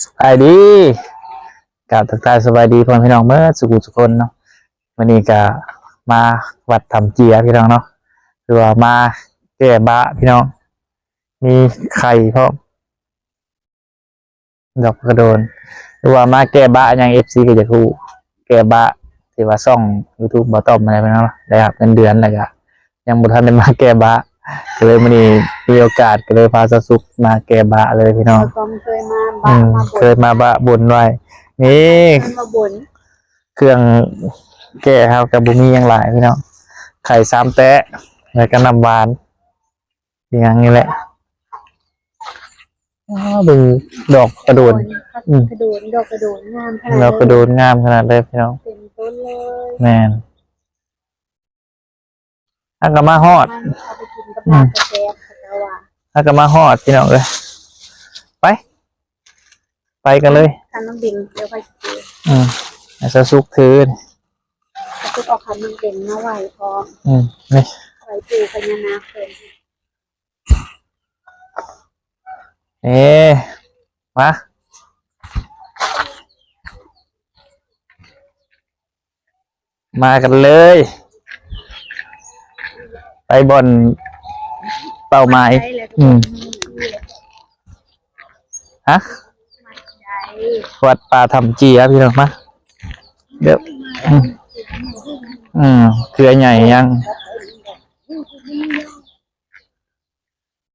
ສະບາຍດີ ກາບທັກທາຍສະບາຍດີພໍ່ແມ່ພີ່ນ້ອງເໝິດສູ່ຜູ້ສູ່ຄົນເນາະ. ມື້ນີ້ກະມາວັດຖ້ຳເຈຍພີ່ນ້ອງເນາະ ຄືວ່າມາແກ້ບາພີ່ນ້ອງ ມີໄຂ່ພ້ອມ ດອກກະໂດນ ຫຼືວ່າມາແກ້ບາຫຍັງ ເອັຟຊີ ກໍຢາກຮູ້ ແກ້ບາທີ່ວ່າຊ່ອງຢູທູບບ່າວຕ້ອມຫັ້ນແຫຼະພີ່ນ້ອງເນາະ ໄດ້ຮັບເງິນເດືອນແລ້ວກະ ຍັງບໍ່ທັນໄດ້ມາແກ້ບາ ກໍເລີຍມື້ນີ້ມີໂອກາດ ກໍເລີຍພາສາວສຸກມາແກ້ບາເລີຍພີ່ນ້ອງ. ເຮົາກໍເຄີຍມາບາ ອືມ ມາບົນ ເຄີຍມາບາບົນໄວ້ ນີ້ ມາບົນ ເຄື່ອງແກ້ເຮົາກໍບໍ່ມີຫຍັງຫຼາຍພີ່ນ້ອງ ໄຂ່ສາມແຕະ ແລ້ວກໍນ້ຳຫວານ ອີຫຍັງນີ້ແຫຼະ. ອ້າ ເບິ່ງດອກກະໂດນ ອືມ ກະໂດນ ດອກກະໂດນງາມຂະໜາດ ດອກກະໂດນງາມຂະໜາດເລີຍພີ່ນ້ອງ ເຕັມຕົ້ນເລີຍ ແມ່ນ. ຫາກະມາຮອດ ເອົາໄປກິນກັບ ອືມ ລາບແຊບໆ ເຂົາເຈົ້າວ່າ ຫາກະມາຮອດພີ່ນ້ອງເອີຍ ໄປ ໄປກັນເລີຍ ຄັນນ້ອງບິນ ດຽວຂ້ອຍຊິ ອືມ ໃຫ້ສາວສຸກຖື ສາວສຸກເອົາຄັນນ້ອງບິນມາໄວ້ພ້ອມ ອືມ ນີ້ ໄວ້ປູພະຍານາກເພິ່ນ ເອີ ມາ ມາກັນເລີຍ ໄປບ່ອນເປົ້າໝາຍ ອືມ ຮະ ວັດປ່າຖ້ຳເຈຍ ພີ່ນ້ອງ ມາ ເດີ ອືມ ອືມ ເຄືອໃຫຍ່ຍັງ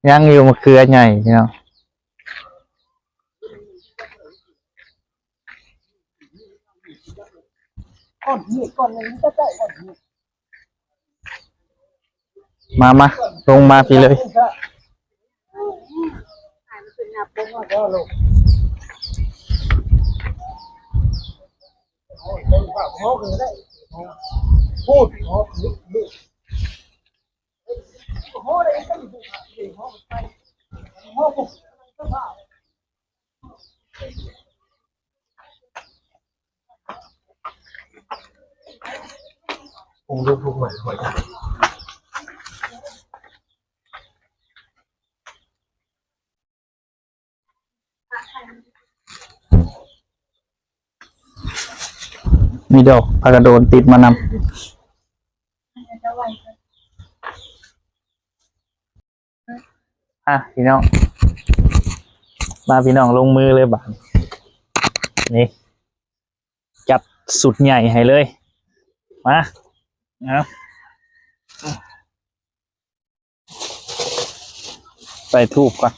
ຍັງຢູ່ ມະເຂືອໃຫຍ່ພີ່ນ້ອງ ມາ ມາ ລົງມາພີ້ເລີຍ. ມີດອກຜັກກະໂດນຕິດມານຳ. ອ່ະ ພີ່ນ້ອງ ມາ ພີ່ນ້ອງ ລົງມືເລີຍບາດນີ້ ຈັດຊຸດໃຫຍ່ໃຫ້ເລີຍ ມາ ເອົາ ໃຕ້ທູບກ່ອນ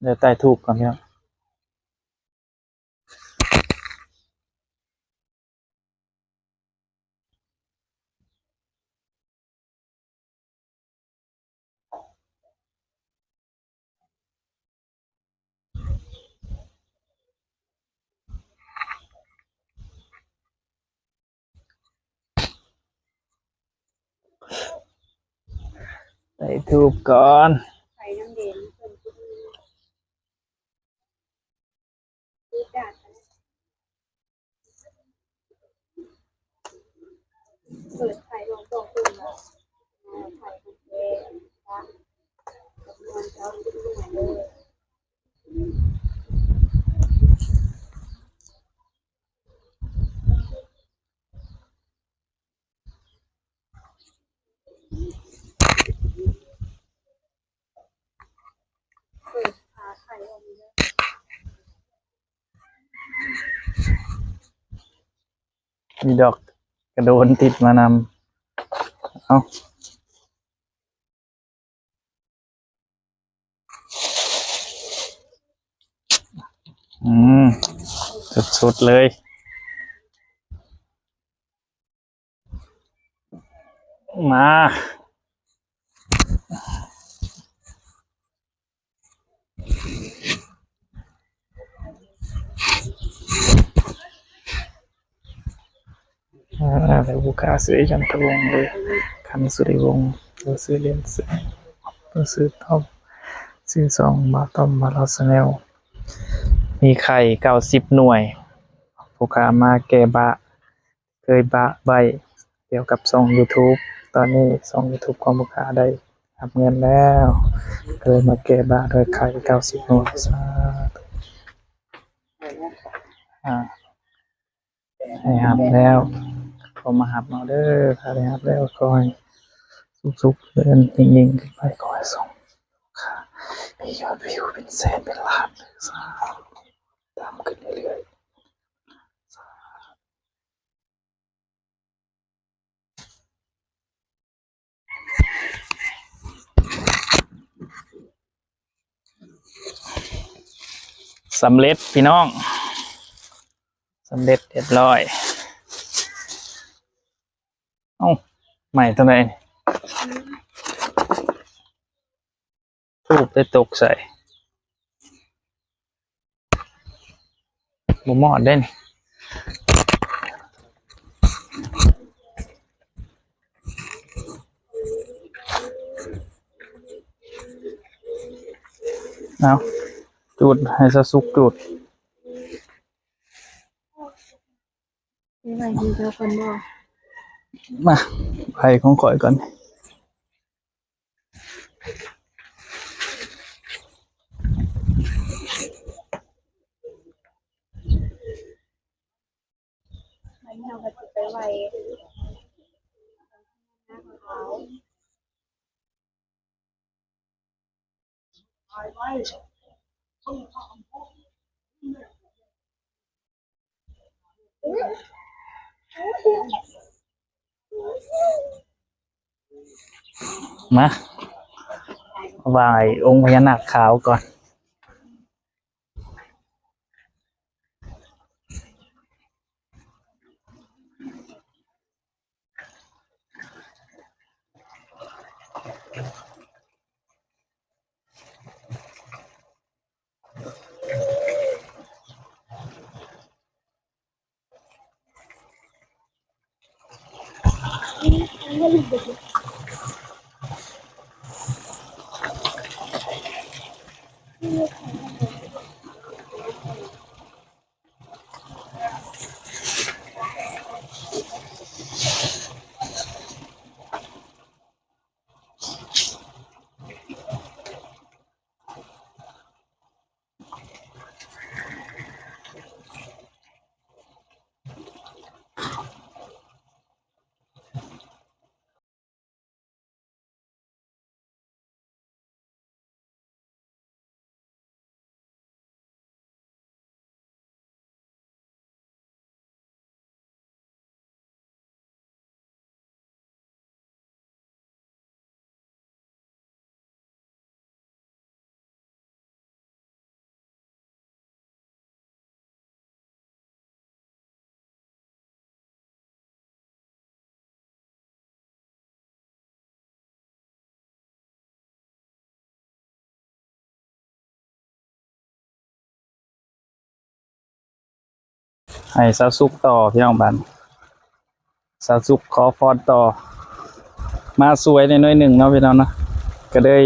ດຽວໃຕ້ທູບກ່ອນ ພີ່ນ້ອງ. ໃສ່ທູບກ່ອນ. ມີດອກກະໂດນຕິດມານຳ ເອົາ. ອືມ ສຸດໆເລີຍ ມາ. ອ່າ ແລ້ວຜູ້ຂ້າຊື່ຈັນທະວົງ ຫຼື ຄັນສຸລິວົງ ຫຼື ຊື່ຫຼິ້ນຊື່ ຫຼື ຊື່ຕ້ອມ ຊື່ຊ່ອງບ່າວຕ້ອມ ບ່າວລາວແຊນແນວ ມີໄຂ່ເກົ້າສິບໜ່ວຍ ຜູ້ຂ້າມາແກ້ບາ ເຄີຍປະໄວ້ກ່ຽວກັບຊ່ອງຢູທູບ ຕອນນີ້ຊ່ອງຢູທູບຂອງພວກຂ້າໄດ້ ຮັບເງິນແລ້ວ ກໍເລີຍມາແກ້ບາດດ້ວຍໄຂ່ເກົ້າສິບຫົວ. ສາທຸ. ອ່າ ໃຫ້ຮັບແລ້ວ ຂໍມາຮັບເອົາເດີ. ຖ້າໄດ້ຮັບແລ້ວ ຂໍໃຫ້ສຸກໆ ເລີນ ເຮັງໆ ຂຶ້ນໄປ. ຂໍໃຫ້ສົ່ງຄ່າ ມີຍອດວິວເປັນແສນເປັນລ້ານເດີ. ສາທຸ. ຕາມຂຶ້ນເລື້ອຍໆ. ສາທຸ. ສຳເລັດພີ່ນ້ອງ ສຳເລັດຮຽບຮ້ອຍ. ເອົ້າ ໄໝ້ຕົງໃດນີ້? ທູບໄດ້ຕົກໃສ່ ບໍ່ມອດເດ້ນີ້. ເອົາ ຈູດໃຫ້ສາວສຸກຈູດ. ໄປໄຫວ້ເພິ່ນເຈົ້າກ່ອນບໍ່? ມາ ໄຫວ້ຂອງຂ້ອຍກ່ອນ. ມາ ໄຫວ້ອົງພະຍານາກຂາວກ່ອນ. ໃຫ້ສາວສຸກຕໍ່ພີ່ນ້ອງ ບາດນີ້ສາວສຸກຂໍພອນຕໍ່. ມາສວຍແດ່ໜ້ອຍໜຶ່ງເນາະພີ່ນ້ອງເນາະ ກໍເລີຍ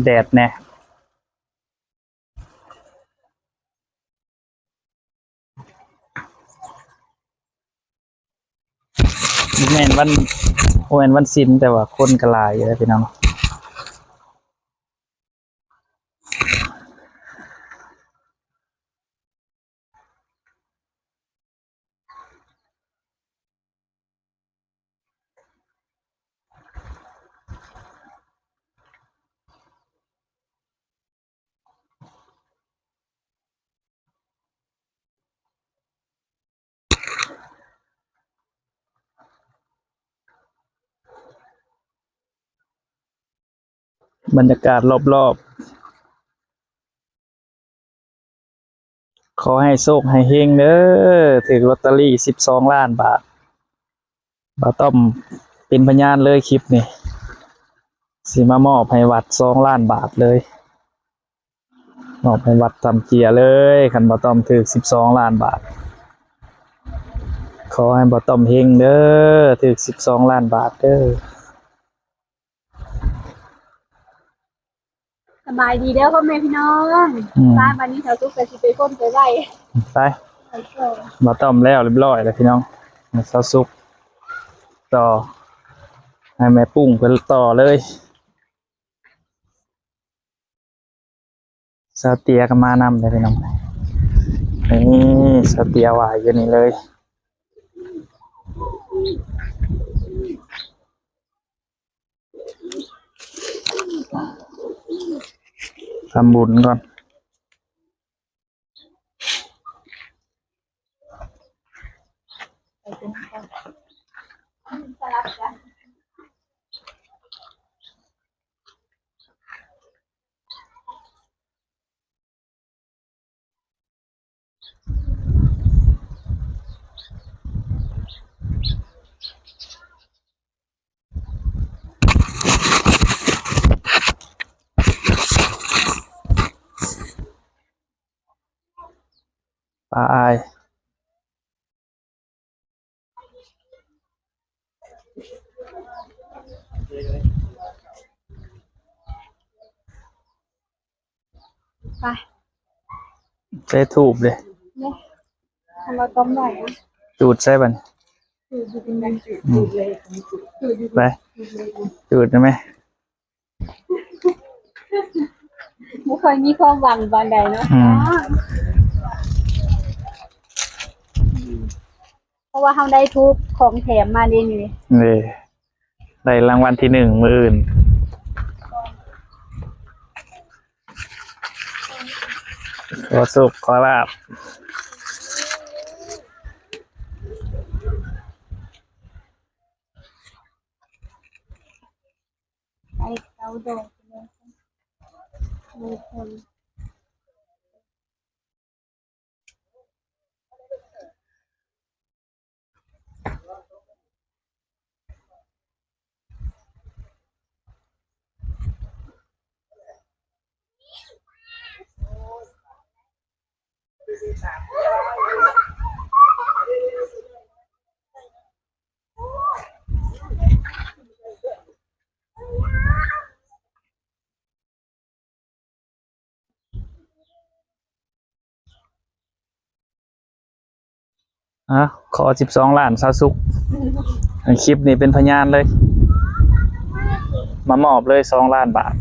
ແດດແດ່. ບໍ່ແມ່ນວັນ ບໍ່ແມ່ນວັນສິນ ແຕ່ວ່າຄົນກໍຫຼາຍຢູ່ເດ້ພີ່ນ້ອງ. ບັນຍາກາດລອບໆ ຂໍໃຫ້ໂຊກໃຫ້ເຮງເດີ ຖືກລອດຕະລີສິບສອງລ້ານບາດ. ບ່າວຕ້ອມເປັນພະຍານເລີຍ ຄລິບນີ້ຊິມາມອບໃຫ້ວັດສອງລ້ານບາດເລີຍ. ມອບໃຫ້ວັດທຳເຈຍເລີຍ ຄັນບ່າວຕ້ອມຖືກສິບສອງລ້ານບາດ. ຂໍໃຫ້ບ່າວຕ້ອມເຮງເດີ ຖືກສິບສອງລ້ານບາດເດີ. ສະບາຍດີເດີພໍ່ແມ່ພີ່ນ້ອງ. ອືມ ໄປ ບັດນີ້ສາວສຸກກໍຊິໄປຄົນໄປໄຫວ້ ໄປ ໄປຕໍ່. ບ່າວຕ້ອມແລ້ວຮຽບຮ້ອຍແລ້ວພີ່ນ້ອງ. ສາວສຸກຕໍ່. ໃຫ້ແມ່ປຸ້ງເພິ່ນຕໍ່ເລີຍ. ສາວເຕ້ຍກໍມານຳເດ້ພີ່ນ້ອງ. ນີ້ສາວເຕ້ຍຫວ້ຢູ່ນີ້ເລີຍ. ທຳບຸນກ່ອນ. ປາອາຍ. ໄປ ໃສ່ທູບເດ້ ເດ້ ທຳມາຕ້ອມໄວ້ນະ. ຈູດໃສ່ບັດນີ້ ຈູດຢູ່ເປັນຫຍັງ? ອືມ ຈູດເລີຍ ຈູດຢູ່ ໄປ ຈູດໄດ້ໄໝ? ບໍ່ຄ່ອຍມີຄວາມຫວັງປານໃດເນາະ. ອືມ ເພາະວ່າເຮົາໄດ້ທູບຂອງແຖມມາເດ້ນີ້. ເດ້ ໄດ້ລາງວັນທີໜຶ່ງມື້ອື່ນ. ຂໍໂຊກຂໍລາບ. ໄປເຕົ້າດອກເລີຍ ອ່ະ ຂໍສິບສອງລ້ານຊາວສຸກ ຄລິບນີ້ເປັນພະຍານເລີຍ ມາມອບເລີຍສອງລ້ານບາດ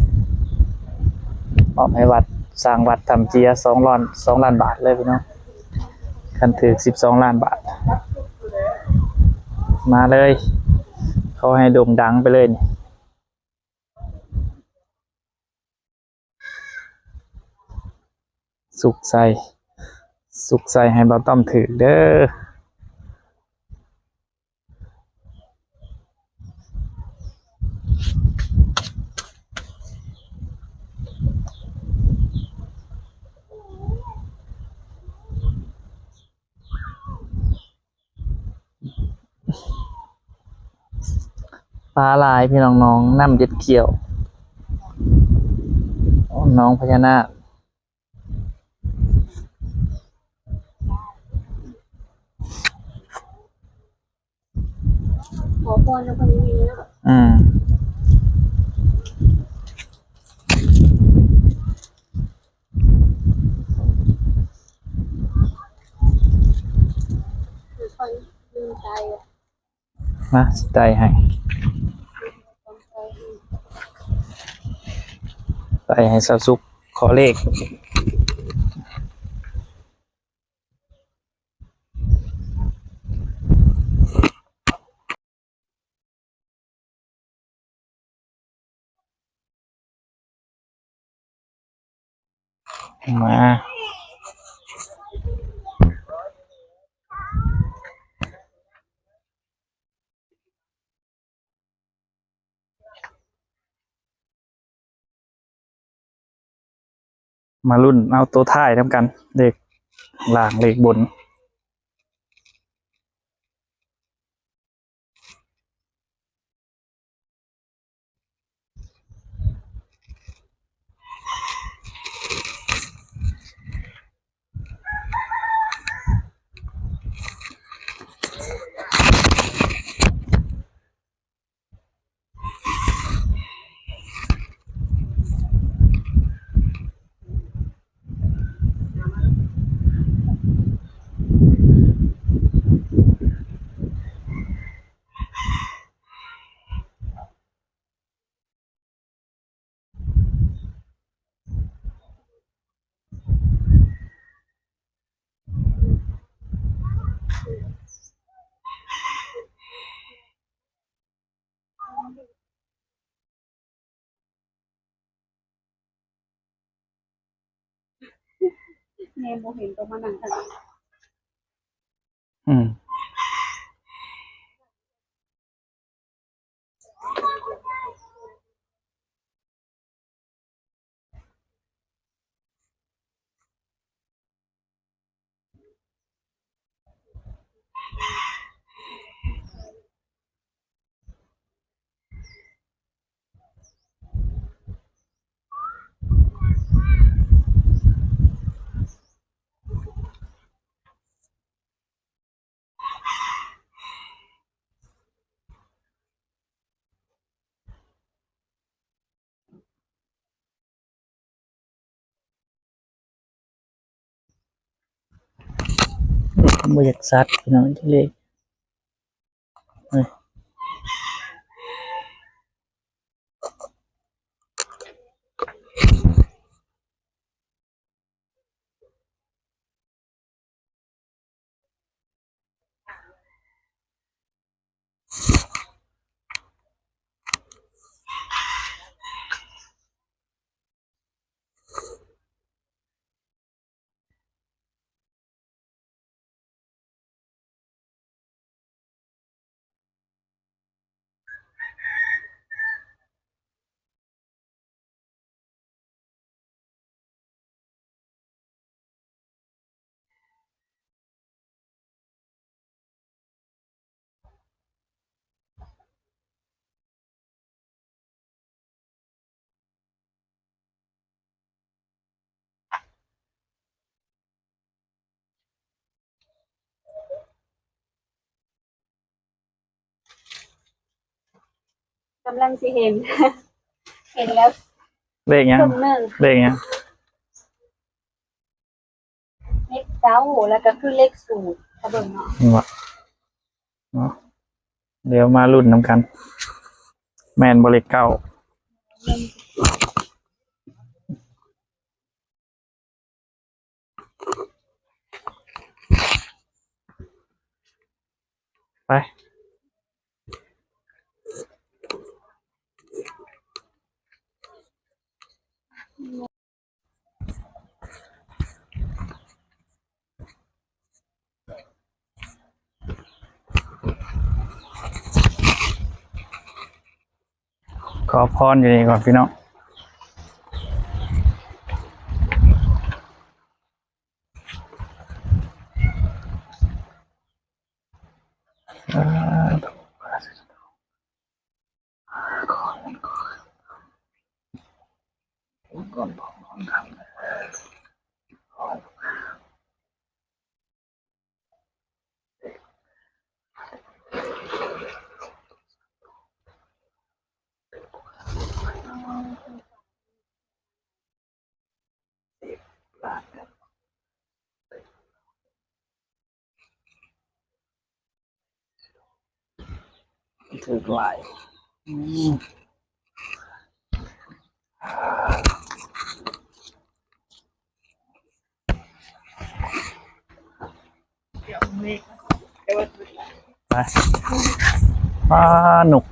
ມອບໃຫ້ວັດ ສ້າງວັດຖ້ຳເຈຍສອງລ້ານ ສອງລ້ານບາດເລີຍພີ່ນ້ອງ. ຄັນຖືກສິບສອງລ້ານບາດ ມາເລີຍ ຂໍໃຫ້ໂດ່ງດັງໄປເລີຍນີ້. ສຸກໃສ່ ສຸກໃສ່ໃຫ້ບ່າວຕ້ອມຖືກເດີ້. ປາຫຼາຍພີ່ນ້ອງ ໜອງນ້ຳເຈັດຂຽວ ໜອງພະຍານາກ. ຂໍພອນນຳເພິ່ນນີ້ເນາະ. ອືມ ມາ ຊິໄຕ່ໃຫ້ ໄຕ່ໃຫ້ຊາວສຸກຂໍເລກ. ມາ ມາລຸ້ນເອົາໂຕທ້າຍນຳກັນ ເລກລ່າງເລກບົນ. ມ ແນມບໍ່ເຫັນ ຕ້ອງມານັ່ງທາງນີ້. ອືມ. ບໍ່ຢາກຊັດ ພີ່ນ້ອງ ເລີກ. ກຳລັງຊິເຫັນ ເຫັນແລ້ວ. ເລກຫຍັງ? ເລກຫຍັງ? ເລກເກົ້າ ແລ້ວກໍຄືເລກສູນ ຖ້າເບິ່ງເນາະ ເນາະ. ດຽວມາລຸ້ນນຳກັນ ແມ່ນບໍ່ເລກເກົ້າ? ໄປ. ຂໍພອນຢູ່ນີ້ກ່ອນພີ່ນ້ອງ. ຖືກຫຼາຍ. ອືມ. ໄປ. ປາ ນົກ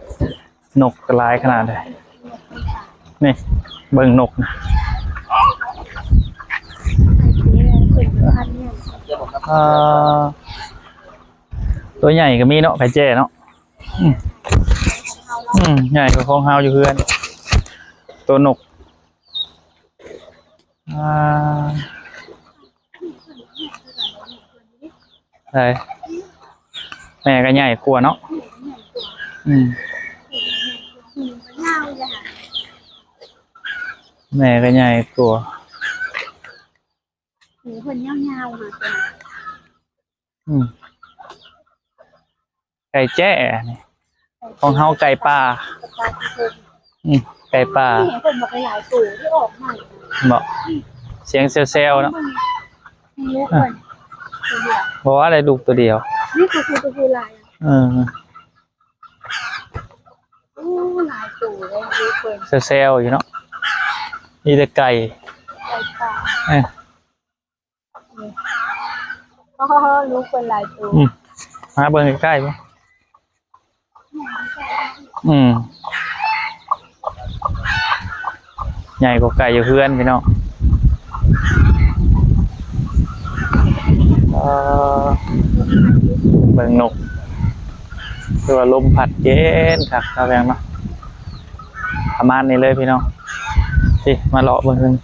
ນົກກໍຫຼາຍຂະໜາດເດ. ນີ້ ເບິ່ງນົກນະ. ອ່າ ຕົວໃຫຍ່ກໍມີເນາະ ໄກ່ແຈ້ເນາະ. ອືມ ອືມ ໃຫຍ່ກວ່າຂອງເຮົາຢູ່ເຮືອນ ໂຕນົກ. ອ່າ ໃຊ່ ແມ່ກໍໃຫຍ່ກວ່າເນາະ. ອືມ ແມ່ກໍໃຫຍ່ກວ່າ ຫູເພິ່ນຍາວໆ ຫາ. ອືມ ໄກ່ແຈ້ນີ້ ຂອງເຮົາໄກ່ປ່າ. ອືມ ໄກ່ປ່າ. ເຫັນເພິ່ນບອກຫຼາຍໂຕທີ່ອອກໃໝ່ ເນາະ. ອືມ ສຽງແຊວໆ ເນາະ. ອືມ ລູກເພິ່ນ ອາ ຕົວດຽວ ບໍ່ວ່າໄດ້ລູກຕົວດຽວ. ນີ້ຄື ຄືຕົວຜູ້ຫຼາຍ. ເອີ ໂອ້ ຫຼາຍໂຕເລີຍລູກເພິ່ນ ແຊວໆ ຢູ່ເນາະ. ມີແຕ່ໄກ່ ໄກ່ປ່າ. ເອີ ອໍ ລູກເພິ່ນຫຼາຍໂຕ. ອືມ ມາເບິ່ງໃກ້ໆ ບໍ່? ອືມ ໃຫຍ່ກວ່າໄກ່ຢູ່ເຮືອນພີ່ນ້ອງ. ເອີ ເບິ່ງນົກ ຄືວ່າລົມພັດເຢັນຄັກເນາະ ແພງເນາະ. ປະມານນີ້ເລີຍພີ່ນ້ອງ. ນີ້ ມາເລາະເບິ່ງ ອືມ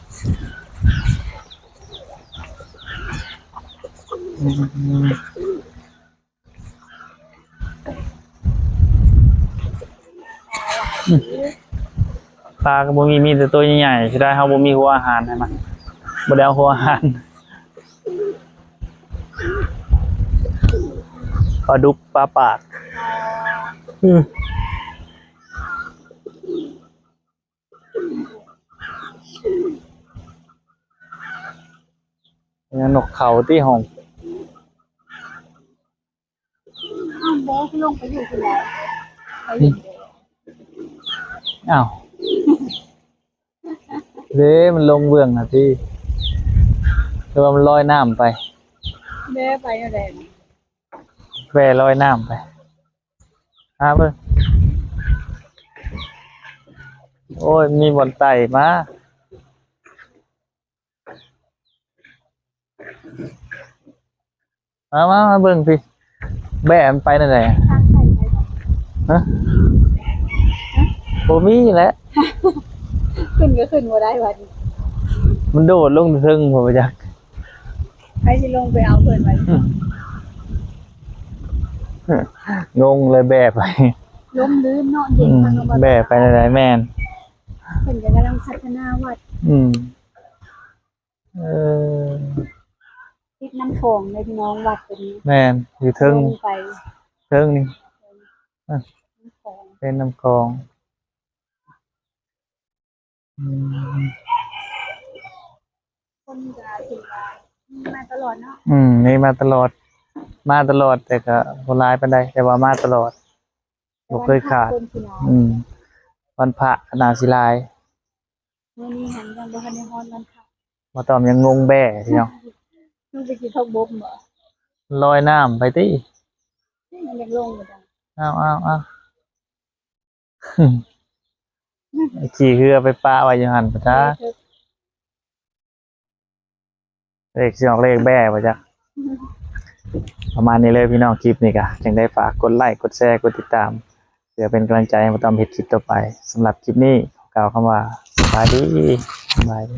ປາກໍບໍ່ມີ ມີແຕ່ໂຕໃຫຍ່ໆ. ເສຍດາຍເຮົາບໍ່ມີຫົວອາຫານໃຫ້ມັນ ບໍ່ໄດ້ເອົາຫົວອາຫານ. ປາດຸກ ປາປາກ ອືມ ຍັງນົກເຂົາຕິຫ້ອງ. ອ້າວ ບໍ່ ຄືລົງໄປຢູ່ພຸ້ນແລ້ວ ໄປຢູ່ ອ້າວ ເດ້ ມັນລົງເບື້ອງນະຕິ ຫຼືວ່າມັນລອຍນ້ຳໄປ? ແວ່ໄປແນວໃດ? ແວ່ລອຍນ້ຳໄປ ຫາເບິ່ງ. ໂອ້ຍ ມີບ່ອນໄຕ່ມາ. ມາ ມາ ມາເບິ່ງພີ້ ແບ້ມັນໄປແນວໃດ? ຮະ? ບໍ່ມີແຫຼະ ຂຶ້ນກໍຂຶ້ນບໍ່ໄດ້ບັດນີ້ ມັນໂດດລົງເທິງພຸ້ນບໍ່ຈັກ ໃຜຊິລົງໄປເອົາເພິ່ນບັດນີ້? ອືມ ງົງເລີຍ ແບ້ໄປ ລົມລື່ນເນາະ ເຢັນ ອືມ ຄັກເນາະ ແບ້ໄປແນວໃດ? ແມ່ນ ເພິ່ນກໍກຳລັງພັດທະນາວັດ ອືມ. ເອີ ຕິດນ້ຳຂອງເດ້ພີ່ນ້ອງ ວັດຕົວນີ້ ແມ່ນ ຢູ່ເທິງ ເທິງນີ້ ນ້ຳຂອງ ເປັນນ້ຳຂອງ ອືມ ຄົນກໍຖືວ່າມີມາຕະຫຼອດເນາະ ອືມ ມີມາຕະຫຼອດ ມາຕະຫຼອດ ແຕ່ກໍບໍ່ຫຼາຍປານໃດ ແຕ່ວ່າມາຕະຫຼອດ ບໍ່ເຄີຍຂາດ ແຕ່ວັນພະຄົນຊິຫຼາຍ ອືມ ວັນພະກໍໜ້າຊິຫຼາຍ. ມື້ນີ້ຫັ້ນຍັງບໍ່ທັນໄດ້ຮອດວັນພະ ບໍ່ຕ້ອງ ຍັງງົງແບ້ຢູ່ເນາະ ລົງໄປກິນຜັກບົກບໍ່? ລອຍນ້ຳໄປຕິ ມັນຢາກລົງບໍ່ຈັກ ອ້າວໆໆ ຂີ່ເຮືອໄປປະໄວ້ຢູ່ຫັ້ນປະທາ ເລກຊິອອກເລກແບ້ບໍ່ຈັກ ປະມານນີ້ເລີຍພີ່ນ້ອງ. ຄລິບນີ້ກະຈັ່ງໃດຝາກກົດໄລ ກົດແຊ ກົດຕິດຕາມ ເພື່ອເປັນກຳລັງໃຈໃຫ້ບ່າວຕ້ອມເຮັດຄລິບຕໍ່ໄປ. ສຳລັບຄລິບນີ້ຂໍກ່າວຄຳວ່າ ສະບາຍດີ ສະບາຍດີ.